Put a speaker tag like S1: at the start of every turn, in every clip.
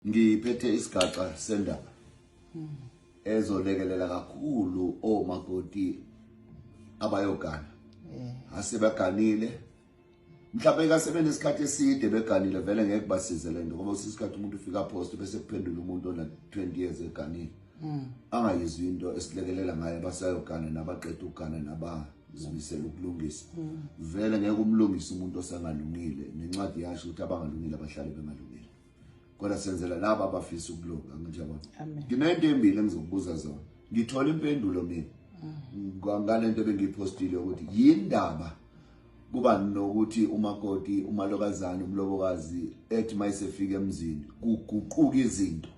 S1: Ngiphethe isigaxa sendaba ezolekelela kakhulu omakoti abayogana. Asebaganile. Mhlawumbe kasebenesikhathi eside beganile, vele ngeke basize lento, ngoba usisikhathi umuntu ufika post bese kuphendula umuntu ona 20 years eganile. Angayizwi into esilekelela ngayo abasayogana nabaqeda ukugana nabazimisela ukulungisa. Vele ngeke umlungise umuntu osangalungile, nencwadi yasho ukuthi abangalungile abahlale bengalungile. Kodwa senzela laba abafisa ukulunga, ngithi yabona. Nginento embili engizokubuza zona. Ngithola impendulo mina ngalento ebengiyiphostile ukuthi yindaba kuba nokuthi umakoti, umalokazana, umlobokazi ethi mayisefika emzini kuguquka izinto.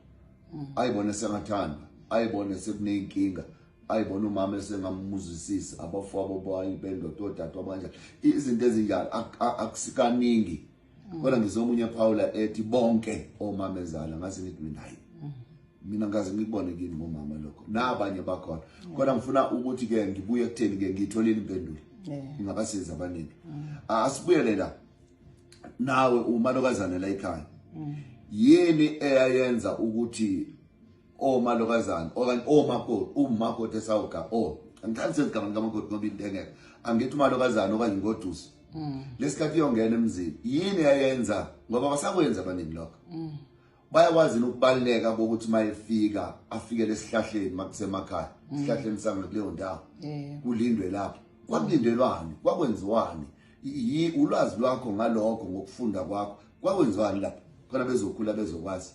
S1: Ayibone sengathandwa, ayibone sekuneyinkinga, ayibona umama esengamuzwisisi, abafowabo bayi bendoda, odadewabo kanjalo, izinto ezinjalo akusikaningi. Kodwa ngizomunye Paula ethi bonke omamezala, ngase ngithi mina hayi, mina ngaze ngikubone kini ngomama lokho nabanye bakhona. Kodwa ngifuna ukuthi ke ngibuye ekutheni ke ngiyitholile impendulo, ingabasiza abaningi. Asibuyele la nawe umalokazane la ekhaya, yini eyayenza ukuthi omalokazane okanye omakoti, umakoti esawuga, oh angithandi sezigama likamakoti ngoba into engekho, angithi umalokazane okanye ingoduso lesikhathi iyongena emzini, yini eyayenza? Ngoba basakwenza abaningi lokho. Bayakwazi ukubaluleka kokuthi mayefika afikele esihlahleni, makusemakhaya, esihlahleni sangakuleyo ndawo, kulindwe lapho. Kwakulindelwani? Kwakwenziwani? Ulwazi lwakho ngalokho, ngokufunda kwakho, kwakwenziwani lapho khona bezokhula bezokwazi?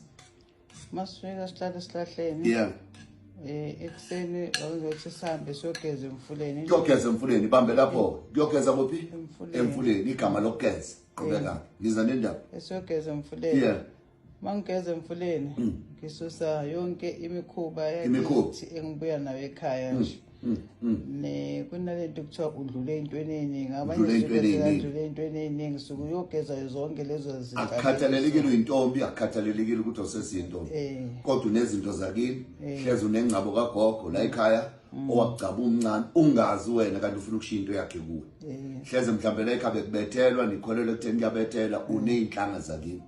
S2: Masifika sihlale esihlahleni. Ekuseni bakuzothi sihambe siyogeza emfuleni.
S1: Kuyogeza emfuleni, bambe lapho. Kuyogeza kuphi?
S2: Emfuleni.
S1: Emfuleni, igama lokugeza. Qhubeka, ngiza nendaba.
S2: Siyogeza emfuleni. Mangigeza emfuleni ngisusa yonke imikhuba
S1: Imikhuba.
S2: yakithi engibuya nayo ekhaya nje. Ne kunalento kuthiwa udlule ey'ntweni ey'ningi, abanye
S1: Udlule ey'ntweni
S2: suke
S1: ey'ningi.
S2: sekadlule ey'ntweni ey'ningi, suke uyogeza zonke lezo zinto.
S1: Akukhathalelekile uyintombi, akukhathalelekile ukuthi awusesiyintombi, kodwa unezinto zakini, hlezi unengcabo kagogo la ekhaya owakugcaba umncane ungazi wena, kanti ufuna ukushiya into yakhe kuwe. Hleze mhlawumbe la ekhaya bekubethelwa, nikholelwa ekutheni kuyabethela, uney'nhlanga zakini,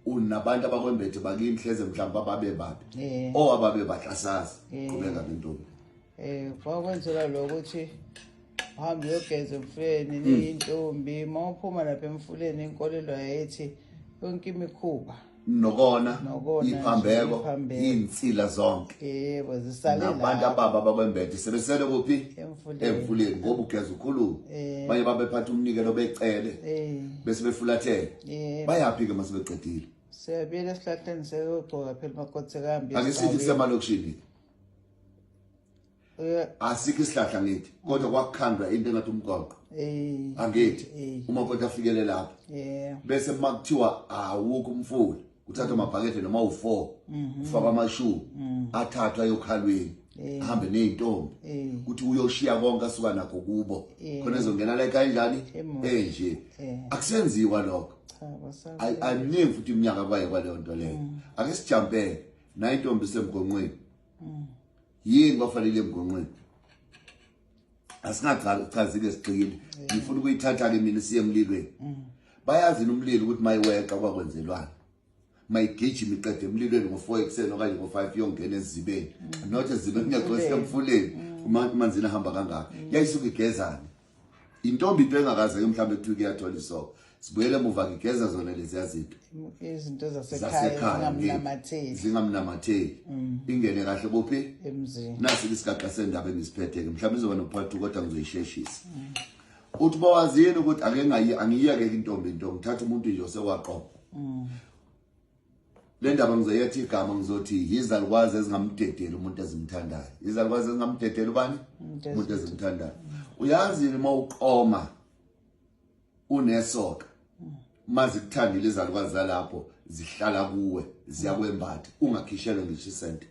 S1: unabantu abakwembethe bakini, hleze mhlawumbe ababe babi owababe bahle, asazi. Qhubeka ke ntombi.
S2: Kwakwenzela lokho ukuthi uhambe uyogeza emfuleni niyintombi. Uma uphuma lapha emfuleni, inkolelo yayithi yonke imikhuba
S1: nokona,
S2: nokona,
S1: iphambeko,
S2: iphambeko.
S1: Iy'nsila zonke
S2: yebo, zisale
S1: nabantu
S2: lapho.
S1: ababa abakwembethe sebesele kuphi?
S2: Emfuleni.
S1: Emfuleni, ngoba ugeza ukhulume. Abanye babephatha umnikelo becele bese befulathele. Bayaphi-ke uma sebeqedile?
S2: Siyabuyela esihlahleni, seyogcoka phela umakoti sekahambe.
S1: Ake sithi kusemalokishini, asikho isihlahla ngithi, kodwa kwakukhandwa into engathi umgoqo, angithi? Umakoti afikele lapho, bese uma kuthiwa awukho umfula, kuthathwa amabhakede noma u-4, kufakwa amashubu, athathwe ayokhalweni, ahambe ney'ntombi, kuthi uyoshiya konke asuka nakho kubo, khona ezongena la ekhaya njani?
S2: Emuhle.
S1: Enje akusenziwa lokho.
S2: Cha, basa.
S1: Ayiningi futhi iminyaka kwaye kwaleyo nto leyo. Ake sijampele nayo intombi isemgonqweni. Yini kwafanele emgonqweni? Asingachazi-ke, sigxile. Ngifuna ukuyithatha-ke mina siye emlilweni. Bayazi umlilo ukuthi mayiweqa kwakwenzelwani, mayigijima iqede emlilweni ngo-4 ekuseni okanye ngo-5, iyongena ezibeni, not ezibeni, ngiyaxolisa, emfuleni, uma amanzini ahamba kangaka, yayisuke igezane intombi, into engakaze-ke mhlawumbe kuthiwa kuyathola isoka. Sibuyele emuva, ngigeza zona leziya zinto
S2: izinto zasekhaya
S1: zasekhaya
S2: zingamnamatheli.
S1: Zingamnamatheli, ingene kahle kuphi?
S2: Emzini.
S1: Nasi isigaxa sendaba engisiphethe-ke, mhlawumbe izoba no-part 2, kodwa ngizoyisheshisa. Uthi bawazini ukuthi ake ngayi, angiyeke intombi into, ngithatha umuntu nje osekwaqoma. Le ndaba ngizoyetha igama, ngizothi yizalukwazi ezingamdedeli umuntu ezimthandayo. Izalukwazi ezingamdedeli ubani?
S2: Umuntu.
S1: Umuntu ezimthandayo. Uyazi uma uqoma unesoka, mazikuthandile izalukwazi zalapho, zihlala kuwe, ziyakwembatha, ungakhishelwe ngisho isente.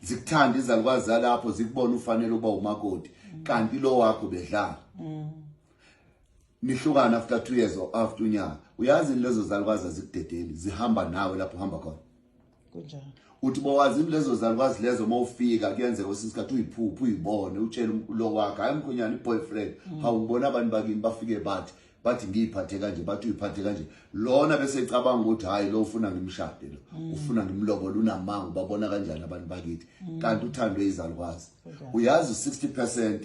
S1: Zikuthanda izalukwazi zalapho, zikubona ufanele uba umakoti, kanti lo wakho bedlala, nihlukana after 2 years or after unyaka. Uyazi lezo zalukwazi azikudedeli, zihamba nawe lapho uhamba khona.
S2: Kunjalo.
S1: Uthi bowazi lezo zalukwazi lezo, uma ufika kuyenzeka kwesinye isikhathi uyiphuphe, uyibone, utshele lo wakho, hayi mkhonyana, i-boyfriend, hawu ngibona abantu bakini bafike bathi Bathi ngiyiphathe kanje, bathi uyiphathe kanje. Lona bese ecabanga ukuthi hayi, lo ufuna ngimshade, lo ufuna ngimlobole, unamanga, babona kanjani abantu bakithi? Kanti uthandwe izalukwazi. Uyazi, 60%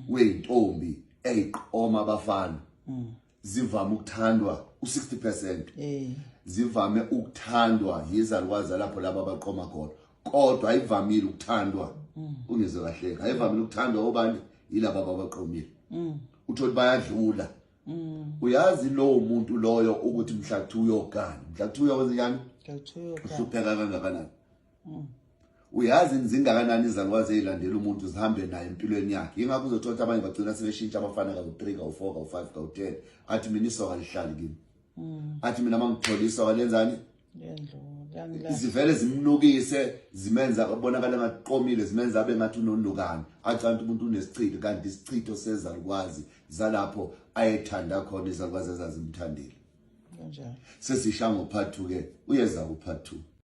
S1: weyintombi eyiqoma abafana zivame ukuthandwa, u60% zivame ukuthandwa yizalukwazi lapho laba abaqoma khona, kodwa ayivamile ukuthandwa, ungizwe kahle, ayivamile ukuthandwa obani? Yilaba abaqomile. Uthola bayadlula. Uyazi lowo muntu loyo ukuthi mhla kuthiwa uyogana, mhla kuthiwa uyokwenza njani?
S2: Ngiyathuka.
S1: Uhlupheka kangakanani? Uyazi zingakanani izalukwazi ezilandela umuntu, zihambe naye empilweni yakhe? Yingakho uzothola ukuthi abanye bagcina sebeshintsha abafana kawu-3, kawu-4, kawu-5, kawu-10. Athi mina isoka lihlali kimi, athi mina uma ngithola isoka lenzani?
S2: Lendlula.
S1: Zivele zimnukise, zimenza abonakala ngathi qomile, zimenza abe ngathi unonukani, acanti umuntu unesichitho, kanti isichitho sezalukwazi zalapho ayethanda khona, izalukwazi ezazimthandile.
S2: Kanjalo.
S1: Sesisha ngo-part 2 ke, uyeza ku-part 2.